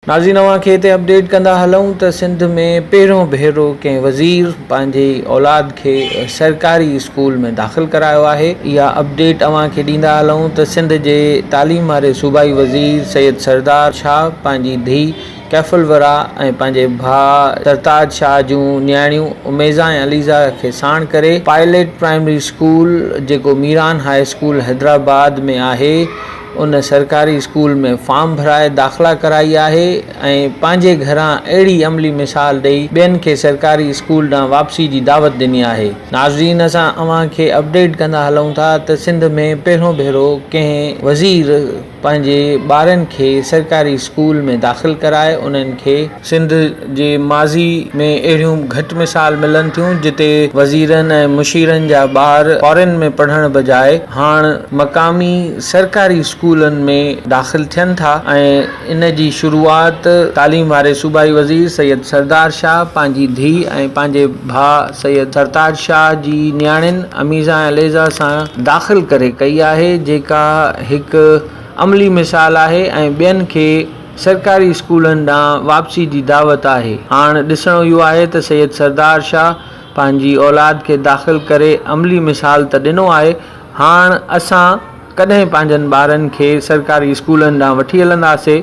ناظرين اوهان کي هتي اپڊيٽ ڪندا هلون ته سنڌ ۾ پهريون ڀيرو ڪنهن وزير پنهنجي اولاد کي سرڪاري اسڪول ۾ داخل ڪرايو آهي. اها اپڊيٽ اوهان کي ڏيندا هلون ته سنڌ جي تعليم واري صوبائي وزير سيد سردار شاهه پنهنجي ڌيء ڪيف الوريٰ ۽ پنهنجي ڀاء سرتاج شاهه جون نياڻيون اميزا ۽ عليزا کي ساڻ ڪري پائليٽ پرائمري اسڪول جيڪو ميران هاء اسڪول حيدرآباد ۾ آهي ان سرڪاري اسڪول ۾ فارم ڀرائي داخلا ڪرائي آهي ۽ پنهنجي گهران اهڙي عملي مثال ڏئي ٻين کي سرڪاري اسڪول ڏانهن واپسي جي دعوت ڏني آهي. ناظرين اسان اوهان کي اپڊيٽ ڪندا هلون ٿا ته سنڌ ۾ پهريون ڀيرو ڪنهن وزير پنهنجي ٻارن کي سرڪاري اسڪول ۾ داخل ڪرائي انهن کي سنڌ جي ماضي ۾ اهڙيون گهٽ مثال ملن ٿيون جتي وزيرن ۽ مشيرن جا ٻار فارين ۾ پڙهڻ بجاء هاڻ مقامي سرڪاري اسڪولن ۾ داخل ٿين ٿا ۽ ان جي شروعات تعليم واري صوبائي وزير سيد سردار شاهه پنهنجي ڌيء ۽ پنهنجي ڀاء سيد سرتاج شاهه جي نياڻين اميزا ۽ عليزا سان داخل ڪري ڪئي آهي جيڪا هڪ عملي مثال آهي ۽ ٻين کي سرڪاري اسڪولن ڏانهن واپسي جي دعوت آهي. هاڻ ڏسڻو اهو آهي ته سيد سردار شاهه پنهنجي اولاد کي داخل ڪري عملي مثال ته ڏنو آهي، هاڻ اسان ڪڏهن پنهنجن ٻارن کي سرڪاري اسڪولن ڏانهن وٺي هلنداسي؟